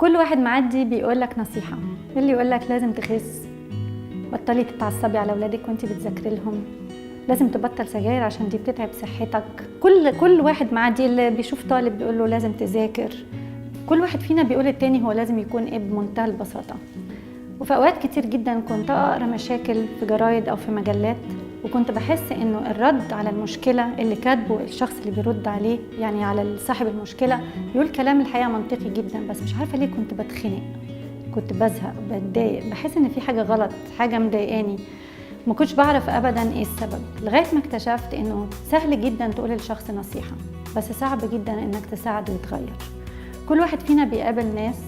كل واحد معدي بيقول لك نصيحة، اللي يقول لك لازم تخس، بطلي تتعصبي على اولادك وانت بتذاكري لهم، لازم تبطل سجاير عشان دي بتتعب صحتك. كل واحد معدي، اللي بيشوف طالب بيقول له لازم تذاكر. كل واحد فينا بيقول التاني هو لازم يكون ايه بمنتهى البساطة. وفي اوقات كتير جدا كنت اقرا مشاكل في جرايد او في مجلات، وكنت بحس انه الرد على المشكلة اللي كاتبه الشخص اللي بيرد عليه، يعني على صاحب المشكلة، بيقول كلام الحقيقة منطقي جدا، بس مش عارفه ليه كنت بتخنق، كنت بزهق، بتضايق، بحس ان في حاجة غلط، حاجة مضايقاني، ما كنتش بعرف ابدا ايه السبب، لغاية ما اكتشفت انه سهل جدا تقول للشخص نصيحة، بس صعب جدا انك تساعده يتغير. كل واحد فينا بيقابل ناس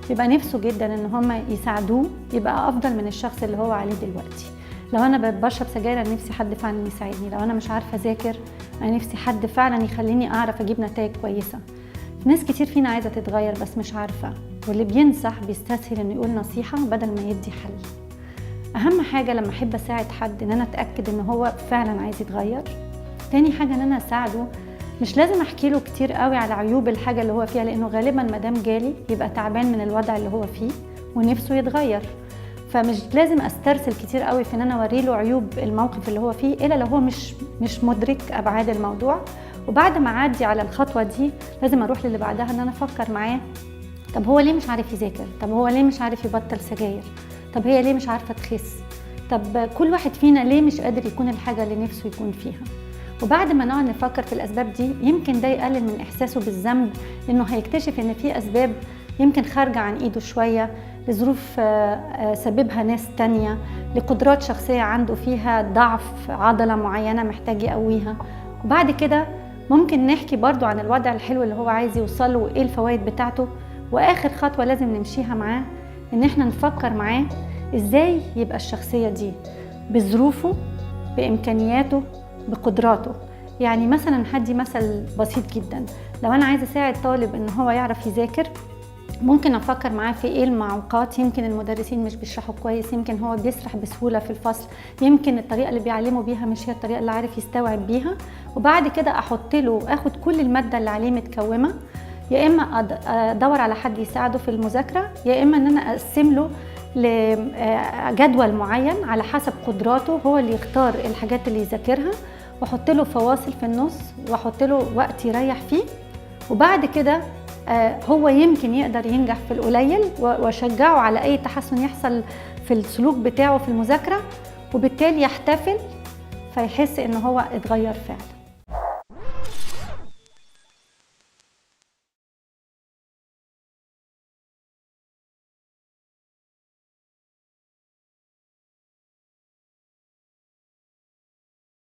بيبقى نفسه جدا ان هم يساعدوه يبقى افضل من الشخص اللي هو عليه دلوقتي. لو انا بشرب سجاير انا نفسي حد فعلا يساعدني، لو انا مش عارفه اذاكر انا نفسي حد فعلا يخليني اعرف اجيب نتائج كويسة. ناس كتير فينا عايزه تتغير بس مش عارفه، واللي بينصح بيستسهل انه يقول نصيحة بدل ما يدي حل. اهم حاجة لما احب اساعد حد ان انا اتاكد ان هو فعلا عايز يتغير. تاني حاجة ان انا اساعده، مش لازم احكي له كتير قوي على عيوب الحاجة اللي هو فيها، لانه غالبا ما دام جالي يبقى تعبان من الوضع اللي هو فيه ونفسه يتغير، فمش لازم استرسل كتير قوي في ان انا اوري له عيوب الموقف اللي هو فيه، الا لو هو مش مدرك ابعاد الموضوع. وبعد ما اعدي على الخطوة دي لازم اروح للي بعدها، ان انا افكر معاه، طب هو ليه مش عارف يذاكر؟ طب هو ليه مش عارف يبطل سجاير؟ طب هي ليه مش عارفه تخس؟ طب كل واحد فينا ليه مش قادر يكون الحاجة اللي نفسه يكون فيها؟ وبعد ما نقعد نفكر في الاسباب دي، يمكن ده يقلل من احساسه بالذنب، لانه هيكتشف ان في اسباب يمكن خارجه عن ايده شوية، لظروف سببها ناس تانية، لقدرات شخصية عنده فيها ضعف، عضلة معينة محتاج يقويها. وبعد كده ممكن نحكي برضو عن الوضع الحلو اللي هو عايز يوصله وايه الفوائد بتاعته. واخر خطوة لازم نمشيها معاه ان احنا نفكر معاه ازاي يبقى الشخصية دي بظروفه، بامكانياته، بقدراته. يعني مثلا هدي مثل بسيط جدا، لو انا عايزه اساعد طالب ان هو يعرف يذاكر، ممكن افكر معاه في ايه المعوقات، يمكن المدرسين مش بيشرحوا كويس، يمكن هو بيسرح بسهولة في الفصل، يمكن الطريقة اللي بيعلموا بيها مش هي الطريقة اللي عارف يستوعب بيها. وبعد كده احط له، اخد كل المادة اللي عليه متكومه، يا اما ادور على حد يساعده في المذاكرة، يا اما ان انا اقسم له لجدول معين على حسب قدراته، هو اللي يختار الحاجات اللي يذاكرها، واحط له فواصل في النص، واحط له وقت يريح فيه. وبعد كده هو يمكن يقدر ينجح في القليل، واشجعه على اي تحسن يحصل في السلوك بتاعه في المذاكرة، وبالتالي يحتفل فيحس ان هو اتغير فعلا.